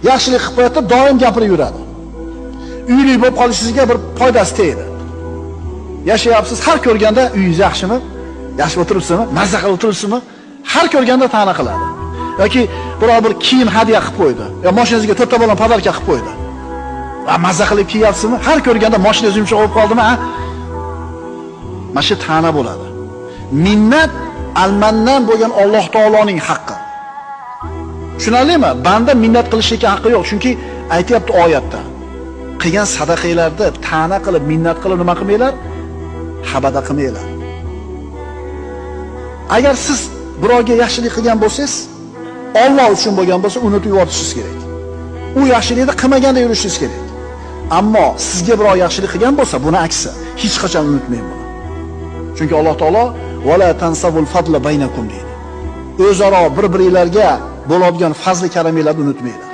Yaxshilik qilib qo'yadi, doim gapirib yuradi. Uyli bo'lib qolishingizga bir foydasi tegadi. Yashayapsiz, har ko'rganda uyingiz yaxshimi? Yaxshi o'tiribsizmi? Mazza qilib o'tiribsizmi? Har ko'rganda ta'na qiladi. Yoki biror bir kiyim hadya qilib qo'ydi. Yo mashinangizga to'rtta balon подарка qilib qo'ydi. Va mazza qilib kiyapsizmi? Har ko'rganda mashinangiz yumshoq bo'lib qoldimi, ha? Mana shu ta'na bo'ladi. Minnat almandan bo'lgan Alloh taoloning haqqi. Tushunarlimi? Banda minnat qilishga haqqi yo'q, chunki aytayapti oyatda. Qilgan sadaqanglarni ta'na qilib, minnat qilib nima qilmanglar? Habada qilmanglar. Agar siz birovga yaxshilik qilgan bo'lsangiz, Alloh uchun bo'lgan bo'lsa, unutib yuborishingiz kerak. U yaxshilikni qilmaganda yurishingiz kerak. Ammo sizga birov yaxshilik qilgan bo'lsa, buni aksi, hech qachon unutmang buni. Chunki Alloh taolo va la tansavul fadla baynakum deydi. O'zaro bir-biringlarga bo'ladigan fazli karaminglarni unutmanglar.